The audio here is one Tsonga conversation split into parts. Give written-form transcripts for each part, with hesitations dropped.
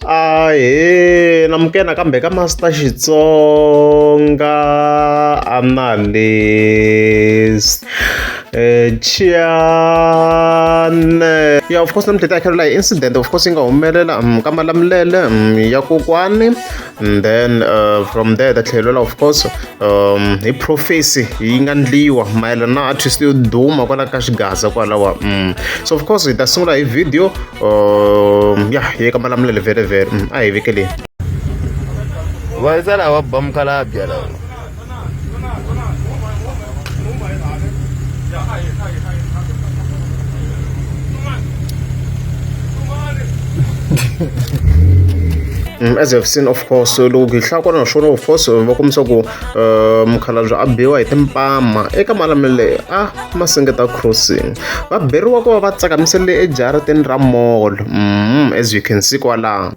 Ahee namukela nakambe ka Master Xitsonga Analyst channel ya of course namuntlha hi ta hakela hi incident of course yi nga humelela ka Malamulele ya kokwani and then from there ta tlhelela of course hi prophecy yi nga ndliwa mayelana na artist yo duma kwala ka xigaza kwalawa so of course hi ta sungula hi video ya hi ka Malamulele vhele vhele a hi vekeleni va lava ba mukhalabye lava As you have seen of course loko hi hlaya kona naswona of course va kombisa ku mukhalabye a biwa hi timpama eka Malamulele a Masingita crossing va beriwa ku va va tsakamisele ejarateni ra mall as you can see kwalaho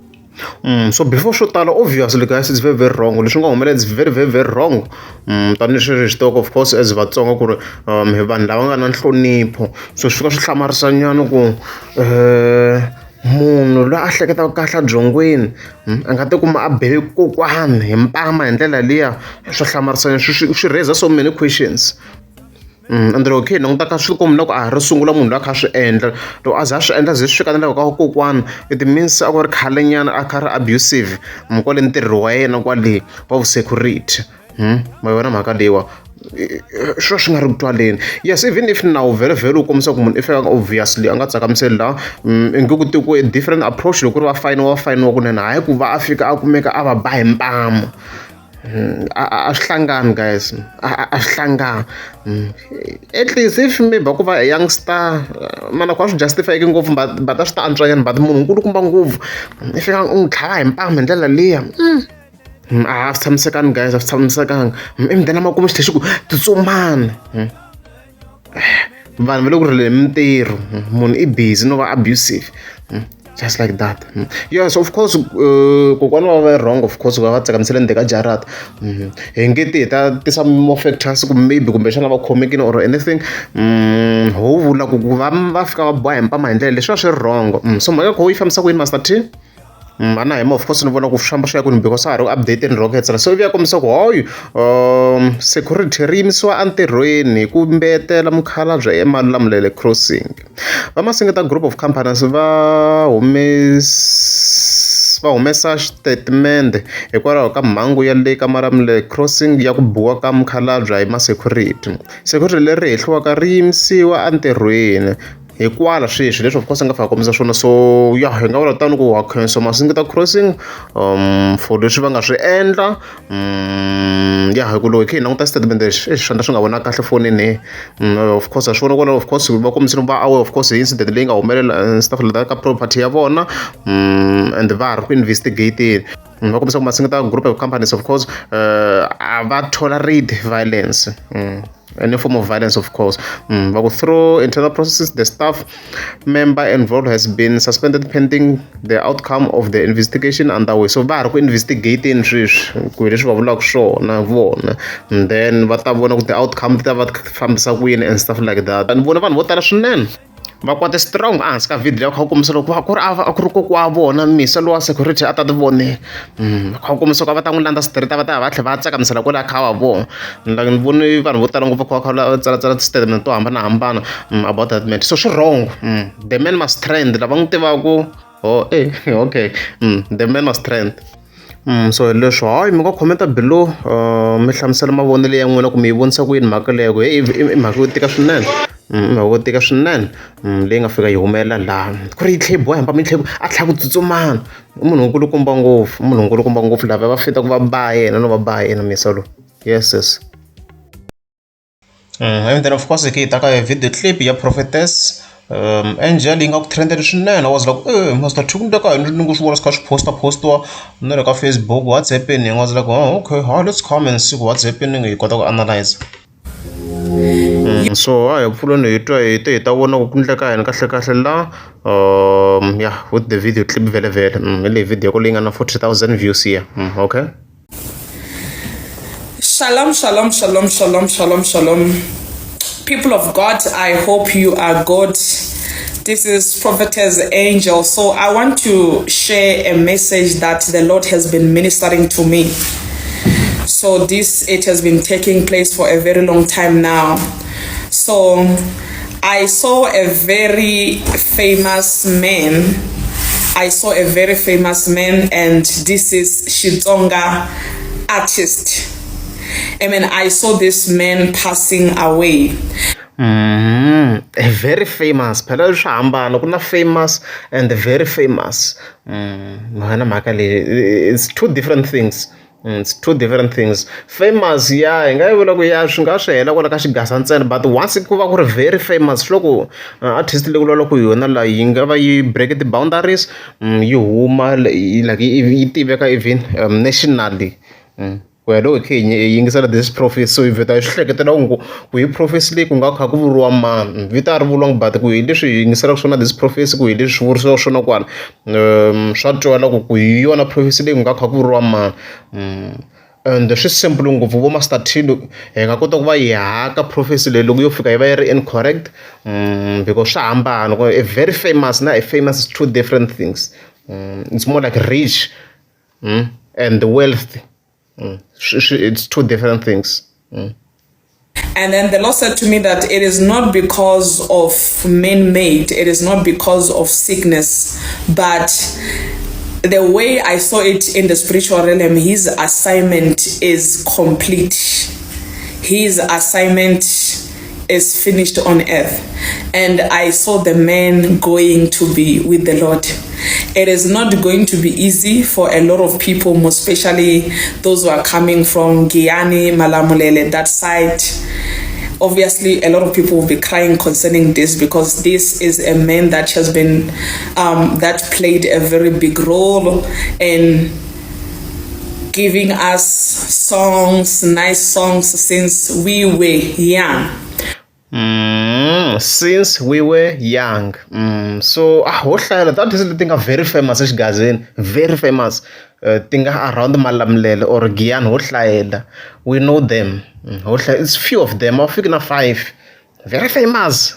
so before swo tala obviously guys it's very very wrong leswi nga humelela it's very very very wrong tanihileswi hi swi tivaka of course as Vatsonga ku ri hi vanhu lava nga na nhlonipho so swi fika swi hlamarisa nyana ku munhu loyi a hleketaka kahle ebyongweni a nga tikuma a bele kokwani hi mpama hi ndlela liya swa hlamarisa swi raise so many questions. Ende loko hi kha hi languta ka swi kombi na ku a ha ro sungula munhu loyi a kha a swi endla loko a za a swi endla ze swi fika na le ka kokwana it means a ku ri khale nyana a kha a ri abusive kwale ntirho wa yena kwale wa vu security ma yi vona mhaka leyiwa swo swi nga ri ku twaleni yes even if nawu vhelovhele wu kombisa ku munhu i fika obviously a nga tsakamiseli laha i nge ku tekiwe different approach loko ku ri va fayiniwa va fayiniwa kunene hayi ku va a fika a kumeka a va ba hi mpama a swi hlangani guys a swi hlangani at least if maybe ku va a youngster mana ku a swi justify-eki ngopfu but a swi ta antswa nyana but munhu nkulukumba ngopfu i fika u n'wi tlhava hi mpama hi ndlela liya a swi tshamisekanga guys a swi tshamisekanga ivi then amakumu xi tlhe xi ku tsutsumani vanhu va le ku rileni mintirho munhu i busy no va abusive just like that yes of course kokwana va va wrong of course ku va va tsakamisele ndzeni ka jarata hi nge ti hi ta tisa more factors ku maybe kumbexana va khomekile or anything ho vula ku ku va va fika va boha hi mpama hi ndlela leswi va swi ri wrong so mhaka kho yi fambisa ku yini Master T a na hema of course ni vona ku swi famba swi ya kwini because a ha ri ku update-eni rockets so ivi ya kombisa ku hoyi security ri yimisiwa entirhweni hi ku mbeyetela mukhalabye eMalamulele crossing va Masingita group of companies va va humesa xitatimende hikwalaho ka mhangu ya le ka Malamulele crossing ya ku biwa ka mukhalabye hi ma security security leri hehliwaka ri yimisiwa entirhweni hi kwala sweswi leswi of course a nga fika kombisa swona so ya hi nga vula tano ku wa khensa Masingita crossing for leswi va nga swi endla ya hi ku loko hi kha hi languta statement lexi exi swandla swi nga vona kahle fonini of course ha swi vona kwala of course va kombisile va aware of course hi incident leyi nga humelela and stuff like that ka property ya vona and va ha ri ku investigating va kombisa ku Masingita group of companies of course a va tolerate violence any form of violence of course va ku through internal processes the staff member involved has been suspended pending the outcome of the investigation underway so va ha ri ku investigating sweswi ku hi leswi va vulaka swona vona and then va ta vona ku ti-outcome ti ta va fambisa ku yini and stuff like that ni vone vanhu vo tala swinene va kwate strong ehansi ka video leyi kha ku kombisa loko ku ri a ku ri kokwa wa vona misa lowa security a ta ti vonela kha ku kombisa ku a va ta n'wi landza straight a va ta va tlhela va tsakamisela kwala kha va vona like ni vone vanhu vo tala ngopfu kha va kha va tsalatsala ti-statement to hambanahambana about that man so swi wrong the man must trend lava n'wi tivaku oh eh okay the man must trend So hi leswo hayi mi nga comment-a below mi hlamusela mavonelo ya n'wina ku mi yi vonisa ku yini mhaka leyo ku heyi i mhaka yo tika swinene i mhaka yo tika swinene leyi nga fika yi humelela laha ku ri yi tlhe yi boha hi yi tlhe a tlhela ku tsutsumana i munhu nkulukumba ngopfu i munhu nkulukumba ngopfu lava va fit ku va ba yena no va ba yena misa lowu yes yes. And then of course hi ta ka video clip ya prophetess Angel yi nga ku trend-eni swinene I was like eh Master T ku endleka yini ni ngo swi vona swi kha swi post post-iwa na le ka Facebook what's happening I was like oh okay let's come and see what's happening hi kota ku analyse. So a hi pfuleni hi twa hi te hi ta vona ku ku endleka yini kahlekahle la ya with the video clip vhele vhele hi leyi video leyi nga na 40,000 views here okay. Shalom, shalom, shalom, shalom, shalom, shalom. People of God, I hope you are good. This is Prophetess Angel. So I want to share a message that the Lord has been ministering to me. So this it has been taking place for a very long time now. So I saw a very famous man. I saw a very famous man, and this is Xitsonga artist. I mean, I saw this man passing away. A very famous phela swa hambana ku na famous and very famous na mhaka leyi it's two different things. It's two different things. Famous ya hi nga yi vula ku ya swi nga swi hela kwala ka xigasa ntsena but once ku va ku ri very famous swi loko artist leyi vulavulaka hi yona la yi nga va yi break ti-boundaries yi huma like yi tiveka even nationally. Ku ya loko hi kha hi yingisela this prophecy so hi vheta hi swi hleketela ku ku hi prophecy leyi ku nga kha ku vuriwa mani vito a ri vuriwangi but ku hi leswi hi yingiselaka swona this prophecy ku hi leswi swi vurisiwaka swona kwala swa twala ku ku hi yona prophecy leyi ku nga kha ku vuriwa mani and swi simple ngopfu vo Master T hi nga kota ku va hi haka prophecy leyi loko yo fika yi va yi ri incorrect because swa hambana ku a very famous na a famous is two different things. It's more like rich and wealth. It's two different things. And then the Lord said to me that it is not because of man made, it is not because of sickness, but the way I saw it in the spiritual realm, his assignment is complete. His assignment is finished on earth. And I saw the man going to be with the Lord. It is not going to be easy for a lot of people, most especially those who are coming from Giyani, Malamulele, that side. Obviously, a lot of people will be crying concerning this because this is a man that has been, that played a very big role in giving us songs, nice songs since we were young. Since we were young. So ho hlayela ti-artist leti nga very famous exigazini, very famous. Ti nga around Malamulele or Giyani ho hlayela. We know them. Ho hlayela it's few of them, a va fiki na five. Very famous.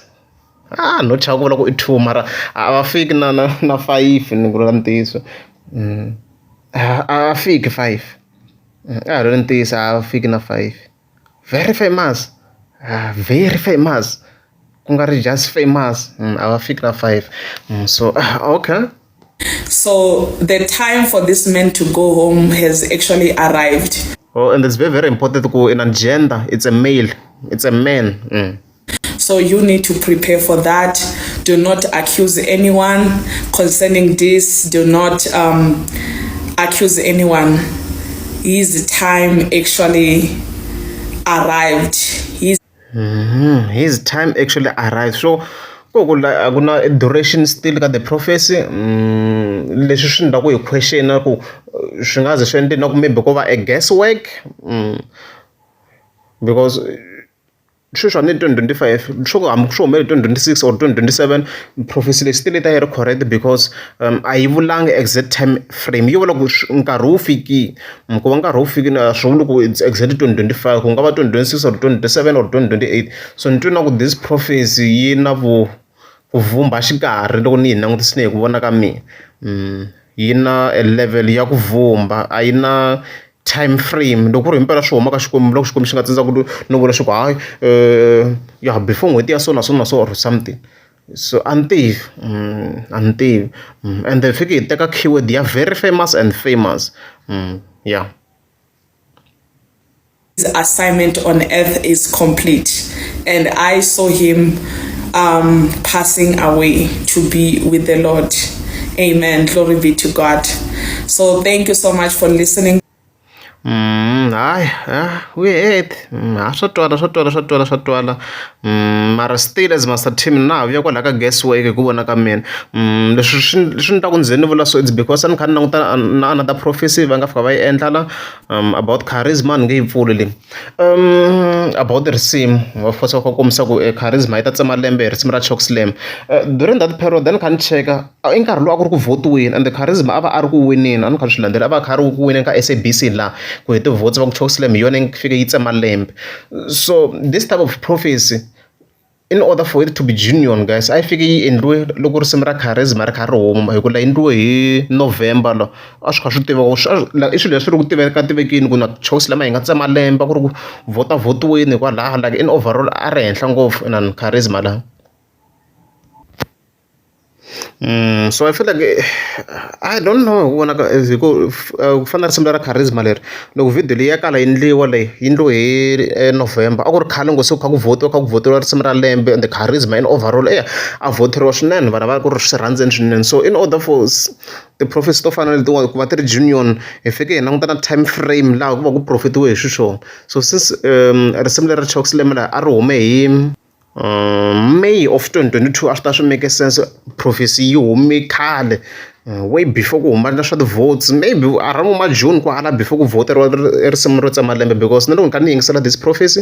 Ah, no chava ku vula ku i two mara a va fiki na five ni ku vula ntiyiso. A va fiki five. A ha ri ntiyiso a va fiki na five. Very famous. Ah, very famous. Ku nga ri just famous. A va fiki na five. So okay. So the time for this man to go home has actually arrived. Oh, and it's very, very important ku in a gender, it's a male, it's a man. So you need to prepare for that. Do not accuse anyone concerning this. Do not accuse anyone. His time actually arrived. His His time actually arrived. So ku ku la a ku na duration still ka the prophecy leswi swi endla ku hi question ku swi nga ze swi endle na ku maybe ko va a guesswork because sweswi a ni 2025 swo ku hambi swi humelele 2026 or 2027 prophecy leyi still yi ta yi ri correct because a yi vulanga exact time frame yi vula ku nkarhi wu fikile ku va nkarhi wu fikile a swi vuli ku it's exactly 2025 ku nga va 2026 or 2027 or 2028 so ni twi na ku this prophecy yi na ku vhumba xikarhi loko ni yi langutisile hi ku vona ka mina yi na a level ya ku vhumba a yi na time frame loko ku ri himpela swi huma ka Xikwembu loko Xikwembu xi nga tsandza ku no vula xi ku hayi ya before n'hweti ya so na so na so or something so a ni tivi a ni tivi ende hi fike hi teka keyword ya very famous and famous yeah. His assignment on earth is complete, and I saw him passing away to be with the Lord. Amen. Glory be to God. So thank you so much for listening. Hayi we heard ha swa twala swa twala swa twala swa twala mara still as Master Team na ha vuya kwalaha ka guesswork hi ku vona ka mina leswi swi ni ta ku ndzi ni vula so it's because a ni kha ni languta na another prophecy va nga fika va yi endla la about charisma ni nge yi pfuli leyi about risimu va force va kombisa ku charisma yi ta tsema lembe hi risimu ra Choke Slam during that period a ni kha ni cheka i nkarhi lowu a ku ri ku votiweni and charisma a va a ri ku wineni a ni kha ni swi landzela a va a kha a ri ku wineni ka S_A_B_C laha ku hi ti-votes va ku Choke Slam hi yona yi fike yi tsema lembe so this type of prophecy In order for it to be genuine guys, a yi fike yi endliwe loko risimu ra Charisma ri kha ri huma, hi ku la endliwe hi November la a swi kha swi tiva i swilo leswi ri ku tiveka tivekini ku na Chauke lama hi nga tsema lembe a ku ri ku vhota vhotiweni kwalaho, like in overall a ri henhla ngopfu inani Charisma la. So I feel like I don't know hi ku vona ka hi ku ku fana na risimu ra Charisma leri loko video leyi ya kala yi endliwa leyi yi endliwe hi November, a ku ri khale ngopfu se ku kha ku vhotiwa kha ku vhoteriwa risimu ra lembe, and Charisma in overall eya a vhoteriwa swinene vanhu a va ku ri swi rhandzeni swinene. So in order for ti-prophecy to fana na letiwani ku va ti ri genuine, hi fike hi languta na time frame laha ku va ku profetiwe hi xiswona. So since risimu leri ra Chauke Slam laha a ri hume hi May of 2022, a swi ta swi make sense prophecy yi hume khale, way before ku huma na swa ti-votes, maybe around ma June kwala, before ku vhoteriwa risimu ro tsema lembe, because na loko ni kha ni yingisela this prophecy,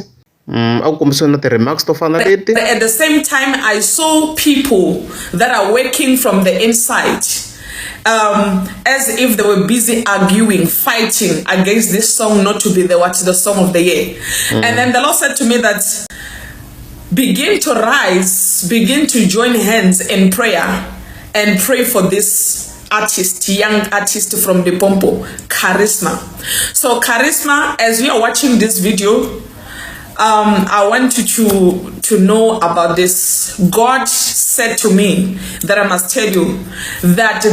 a ku kombisiwa na ti-remarks to fana na leti. At the same time, I saw people that are working from the inside, as if they were busy arguing, fighting against this song not to be the what, the song of the year. And then the Lord said to me that begin to rise, begin to join hands in prayer and pray for this artist, young artist from Limpopo, Charisma. So Charisma, as you are watching this video, I want you to know about this. God said to me that I must tell you that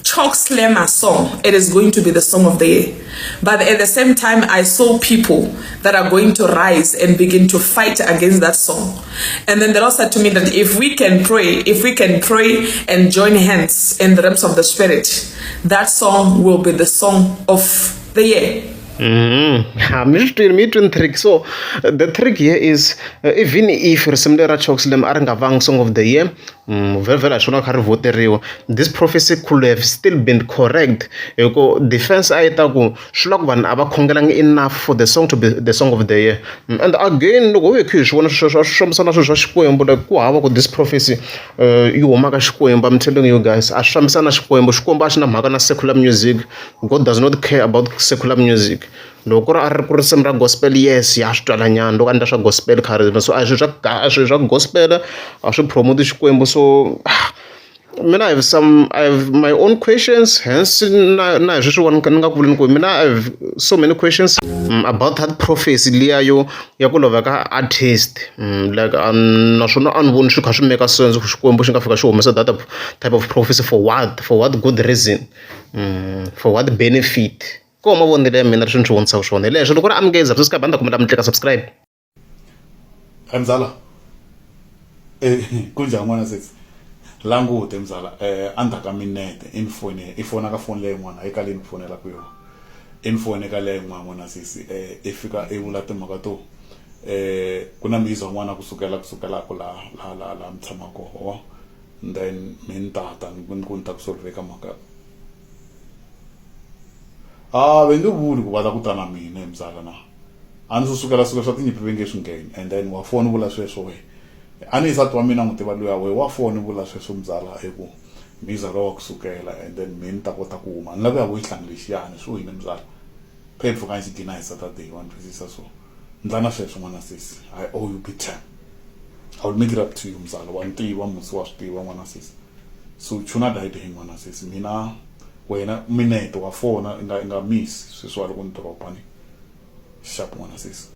Chalk Slammer song, it is going to be the song of the year. But at the same time, I saw people that are going to rise and begin to fight against that song. And then the Lord said to me that if we can pray, if we can pray and join hands in the realms of the Spirit, that song will be the song of the year. Ha, mi swi twini, mi yi twini trick. So the trick here is, even if risimu leri ra Chalk Slam a ri nga vangi song of the year, vhele a hi swona kha ri voteriwa, this prophecy could have still been correct, hi ku defense a yi ta ku swi vula ku vanhu a va khongelangi enough for the song to be the song of the year. And again, loko ho hi kha hi swi vona sweswo a swi fambisana na swilo swa Xikwembu, like ku hava ku this prophecy yi huma ka Xikwembu. I'm telling you guys, a swi fambisana na Xikwembu. Xikwembu a xi na mhaka na secular music. God does not care about secular music. Loko ku ri a ri ku risimu ra gospel, yes, ya swi twala nyana loko a endla swa gospel Charisma. So a hi swilo swa a swilo swa gospel a swi promote Xikwembu. So mina I have my own questions, hence na hi sweswiwani ni nga ku vuleni ku mina I have so many questions about that prophecy liya yo ya ku lova ka artist. Like naswona a ni voni swi kha swi make sense ku Xikwembu xi nga fika xi humesa that type of prophecy. For what? For what good reason? For what benefit? Ko mavonelo ya mina, leswi ni swi vonisaka swona hi leswo. Loko ri amukeza, subscribe, a ni ta kombela mi tlika subscribe. Mzala, kunjani n'wana sesi? Langute mzala, endzhaku ka minete i ni fone, i fona ka foni leyi n'wana yi kale ni ku fonela ku yona, i ni fone ka leyi n'wana n'wana sesi, i fika i vula timhaka to ku na mizwa n'wana kusukela kusukelaka laha laha laha laha mi tshamaka kona, then mi ni tata ni ku ni ta ku solve ka mhaka a va nge vuli ku va la ku ta na mina hi mzala na a ni swi sukela sukela swa tinyimpi va nge swi ngheni. And then wa fona vula sweswo we, a ni nsati wa mina n'wi tiva luya we, wa fona vula sweswo mzala i ku mbiza lowa kusukela, and then mina ni ta kota ku huma ni lava ku ya ku xihlangi lexiyani swi wini mzala phela pfuka ni xi gina hi Saturday, wa ni twisisa? So ndla na sweswo n'wana sesi, I owe you big time. I will make it up to you mzala, wa ni tiva musi, wa swi tiva n'wana sesi. So chuna dayide hi n'wana sesi, mina wena minete wa fona i nga miss sweswiwa loko ni doroba ni sharp n'wana sesi.